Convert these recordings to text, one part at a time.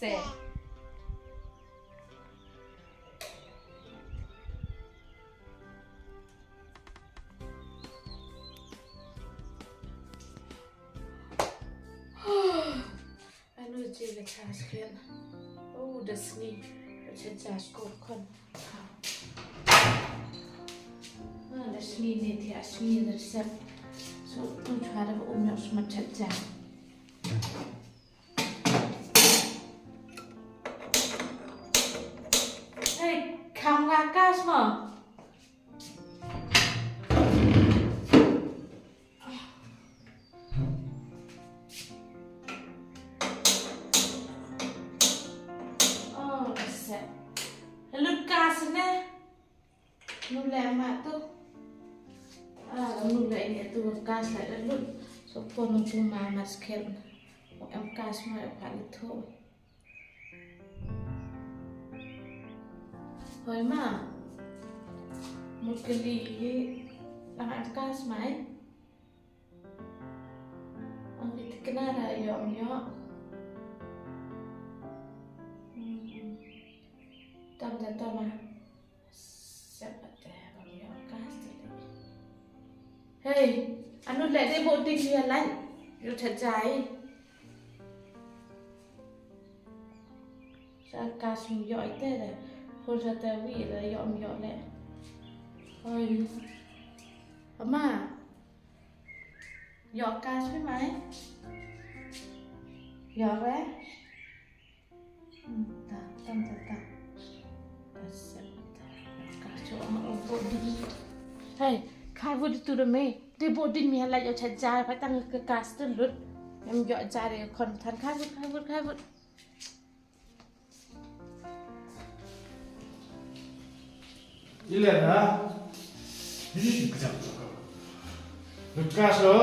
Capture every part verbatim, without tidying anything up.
Te. Anu je le charge kien. Oh, da sngi. Cha charge ko khon. Ah, da sngi ne ti a sngi da sep. So, tu chwa da um yok sma cha charge. Hey, kam nga kas mo? Oh, se. Lut kas ne? Nu le ma tu. Ah, nu le ni tu kas le lut. So pon tu ma mas kel. Em kas ma pa tu. Hoi ma. Mut kali hi. Lang em kas mai. Ang di tikna da yo, yo. Hmm. Tam da tam ah. Hey, anu le de bo ding ya lai. Yo cha jai. Sa kas mi yo ite de. Pul sa te wi de yo mi yo le. Hoi. Ama. Yo kas mi mai. Yo re. Hmm, ta, tam ta, ta. Ta, sa, ta. Kas cho ma o bo di. Hey, khai bo di tu de me. De bo di mi ha lai yo cha jai pa tang ke kas te lut. Em yo jai de khon than khai bo, khai bo, khai bo. Ile ha? Ini kejap. Lut kas lo.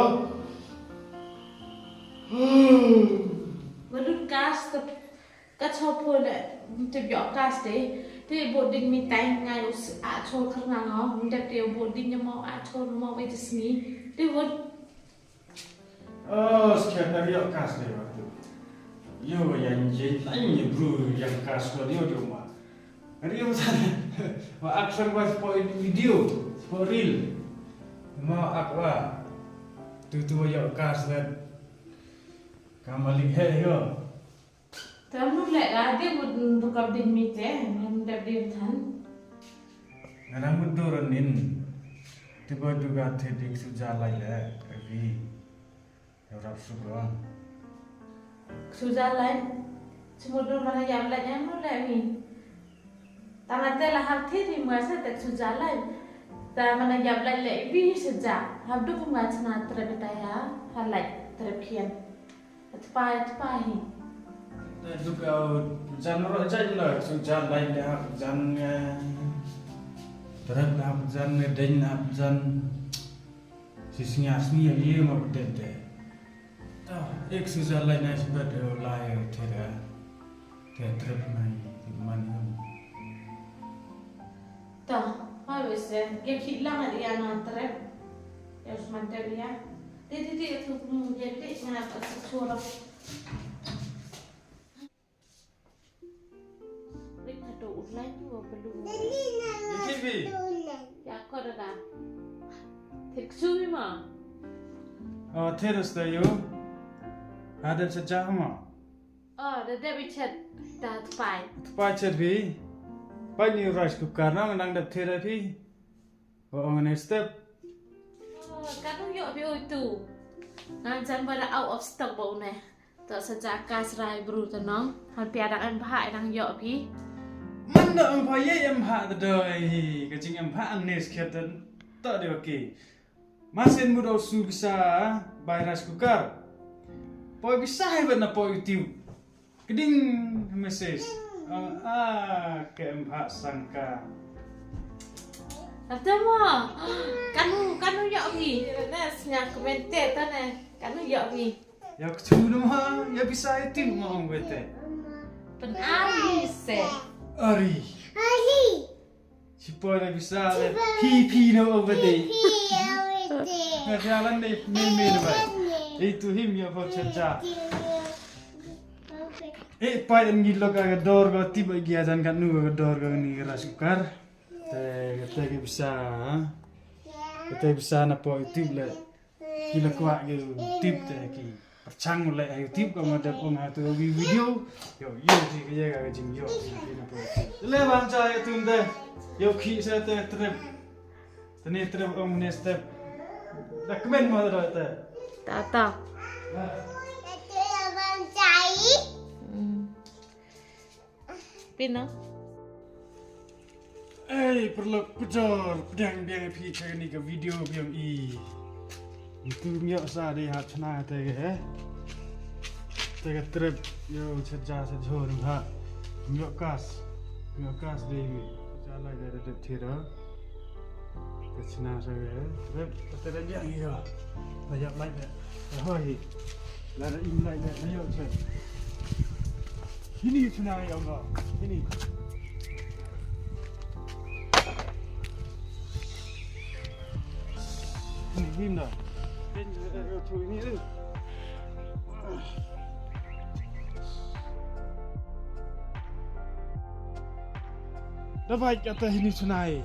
Lut kas te ka cho po le te yo kas te. Te bo ding mi tai ngai us a cho kar nga ngo. Te te bo ding mo a cho mo we te sni. Te bo Oh, sekian dari yo kas le waktu. Yo, yang je, yang je bro, yang kas ko dio dio ma. Dio ma sana. Wa action wa sport video, sport reel. Ma ak wa. Tu tu yo kas le. Kamali he yo. Te nu le la de bu, bu kap din mi te, nu de din than. Nga dang mut dur nin. Te ba du ga the dik su ja lai le, vi. Yo rap su ko. Su ja lai. Su mut dur mana yap lai em nu le mi. Tang ate la hap thi thi ma se te su ja lai. Ta mana yap lai le vi se ja. Hap du ku ma chna tre beta ya. Ha lai tre khian. Tpa, tpa hi. Te duk au jan ro jan la, su jan lai de hap jan, eh, trep hap jan, eh, deng hap jan. Si sngi sngi ye ma de de. Ta, ek su jan lai na si ba de lai te da. Te trep mai, man hum. Ta, ha wese, ke khi lang ya na trep. Ya usman te ya. Te, te, te, tu, hmm, ya, te, na, ta, sa, chura. Rik ka do u lai tu, wa belu. Ye ki bi? Ya, ko da da. Thik su bi ma? Oh, thik su da yo. Ha da cha cha ma? Oh, da da bi chet da tpai. Tpai chet bi. Pai ni rice cooker na, nang da thik da bi. Wa ong ne step. Oh, kanu yoh bi oi tu. Nang jan ba da out of stock ba une. To sa ja kas rai bru to nong. Hal pia dang em bha dang yoh bi. Man da em bha ye em bha da doi. Ka jing em bha an nes khiat dan. To de okay. Masin mu do su bisa bai rice cooker. Poi bisa hai ban na poi YouTube. Kding message. Ah, ah, ke em bha sangka. Ate mo, kanu, kanu yoh bi. Ne, snya komente ta ne, kanu yoh bi. Ya kchu no ha, ya bisa iti mo ong bete. Pen ari se. Ari. Ari. Si poi da bisa le. Phi, phi no ong bete. Phi, phi, ong bete. Nga jalan de, me, me no ba. Itu him ya bo cha cha. Eh, pait em ngi lo ka ka dor ka tip ai gia jan ka nu ka dor ka ni ka rice cooker. Te, te ki bisa, ha? Te ki bisa na po YouTube le. Ki la kwah ki tip te ki pyrchang le ha YouTube ka ma dep ong ha tu ki video. Yo, yo, ji ka ye ka jing yo, ji na po YouTube. Le bam cha YouTube te. Yo, ki sa te trep. Te ni trep ong ni step. Da kmen mo da te. Tata. Ah. Hmm. Pina. Ei, paralok pajor, pdiang biang phi cha kani ka video biang i. Itu myok sa dei hap chna te ke, eh. Te ka trep, yo, chet ja, chet jhor, ha. Myok kas. Myok kas dei. Ja lai dei dep thira. Ka chna sa ke, eh. Trep, te dei biang i yo. La yap lai dei. Hoi. La da im lai dei, la yo chet. Hini chna i yo nga. Hini. Hini, hini da. Hini, eh, eh, tu hini, eh. Da bait kata hini chna i.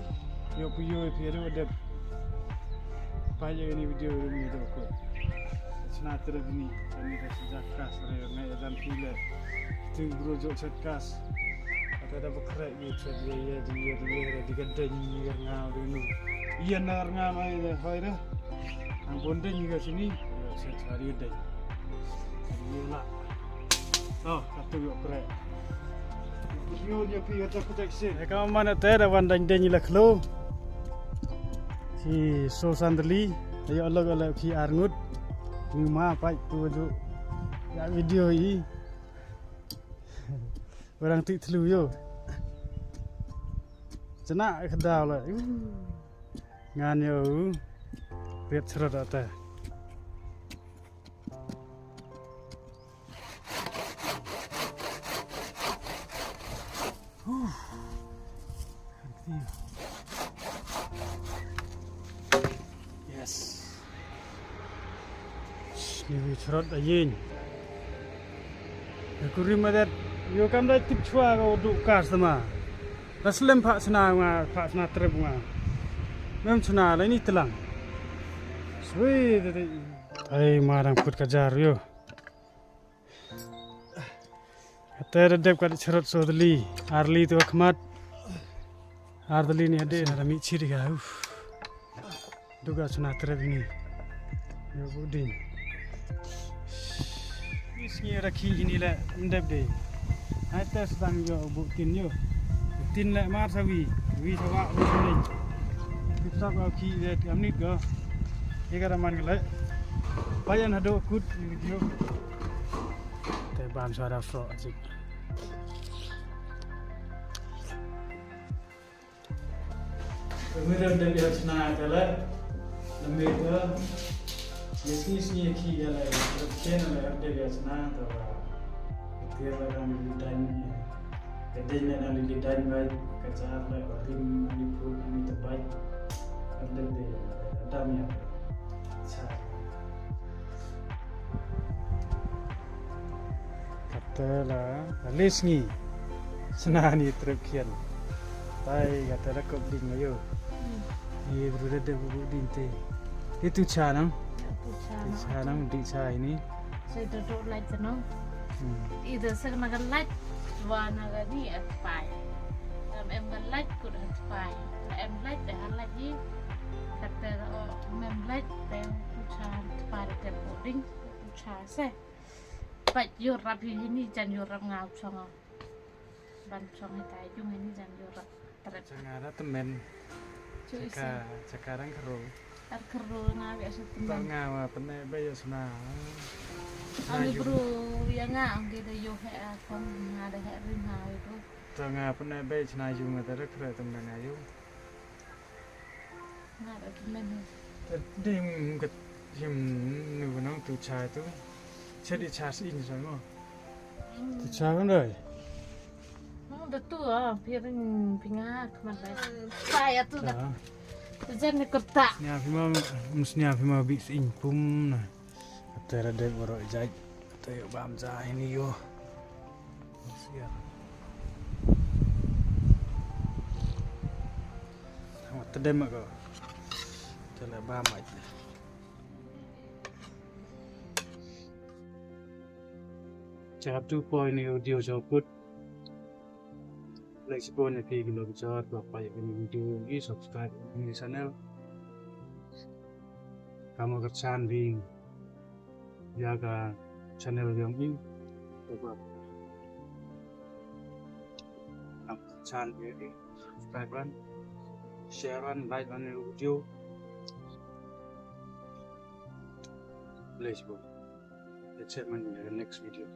Yo pu yo phi ru dep. Bait ya ni video ru ni do ko. Chna trep hini, ani da sejak kas re ngai dan phi le. Tu bro jo chet kas. Kata da bakre ni chet ye ye di ye di ye di ka dei ni ye nga di nu. Ye na nga mai de hoi re. Ang bon dei ni ka sini. Yo chet hari dei. Ye la. Oh, katu yo kre. Yo, yo, pi, yo, tak, tak, sin. Eka man te da wan dang dang la khlo. Si so sandali, yo log la ki arngut. Ni ma pai tu ju. Ya video i. Orang ti thlu yo. Chna khdaw la. Ngan yo. Riat srot ata. Huh. Yes. Ni wi chrot a yin. Ku rim adet, yo kam da tip chwa ko du customer. Da slem pha chna nga, pha chna trep nga. Mem chna la ni tlang. Sui de de. Ai, ma dang put ka jar yo. Ate da dep ka chrot so dali, arli tu khmat. Ar dali ni ade na da mi chiri ga. Uf. Duga chna trep ni. Yo bu din. Is ni ra khi ni le ndep de. Ai tes dang yo bu tin yo. Tin le mar sa wi, wi sa wa wi sa ni. Tip sa ko khi de amnit go. Ye ka da man le. Payan hado kut ni video. Te bam sa da fro ajik. Pemira de biar chna kala. Lambe ko. Yes ni sni ki ya la. Chen la de biar chna to. Tiar la kan di dan. Ka dei na di dan bai. Ka char la ka rim ni put ni te bai. Ka dei de dam ya. Cha. Kata la, la le sngi. Sna ni trep khian. Tai kata la kop ding ayo. Hmm. Ye bru da de bu ding te. Ye tu cha nang? Ya, tu cha nang. Tu cha nang, di cha ini. Sa da do lai cha nang. Hmm. I da sa na ka lai. Wa na ka ni at pai. Em em ka lai ku da at pai. Em lai da ha lai ni. Kata la o em lai da tu cha at pai da bu ding. Cha se. Pat yo rap hi hini jan yo rap nga u chong. Ban chong hi tai yung hini jan yo rap. Trep. Changa ra temen. Chu isi. Chaka, chaka rang khro. Ar khro nga bi asu temen. Tar nga wa pene be yo sna. Ami bru ya nga ang ge da yo he a kong nga da he ri nga wi bru. Tar nga pene be sna yung nga da rek re temen ayu. Nga da kmen he. Te ding kat him nu nang tu cha tu. Chet i cha si in sa mo. Tu cha kan dai. Mo da tu a, phi ring phi nga kmen dai. Cha ya tu da. Cha. Tu jan ni kata. Snia phi ma, mus snia phi ma bi si in pum na. Te ra de boro jai. Te yo bam ja ini yo. Tang wa tdem ko. Te le ba mai. Chap tu poi ni video chaput. Like, support ni phi ki lok jor, ko pa ya ki video ki, subscribe ni channel. Kam wa kyrchan phi ya ka channel yong i. Ko pa. Kam kyrchan phi ya ki, subscribe wan, share wan, like wan ni video. Like, support. Let's see you in the next video.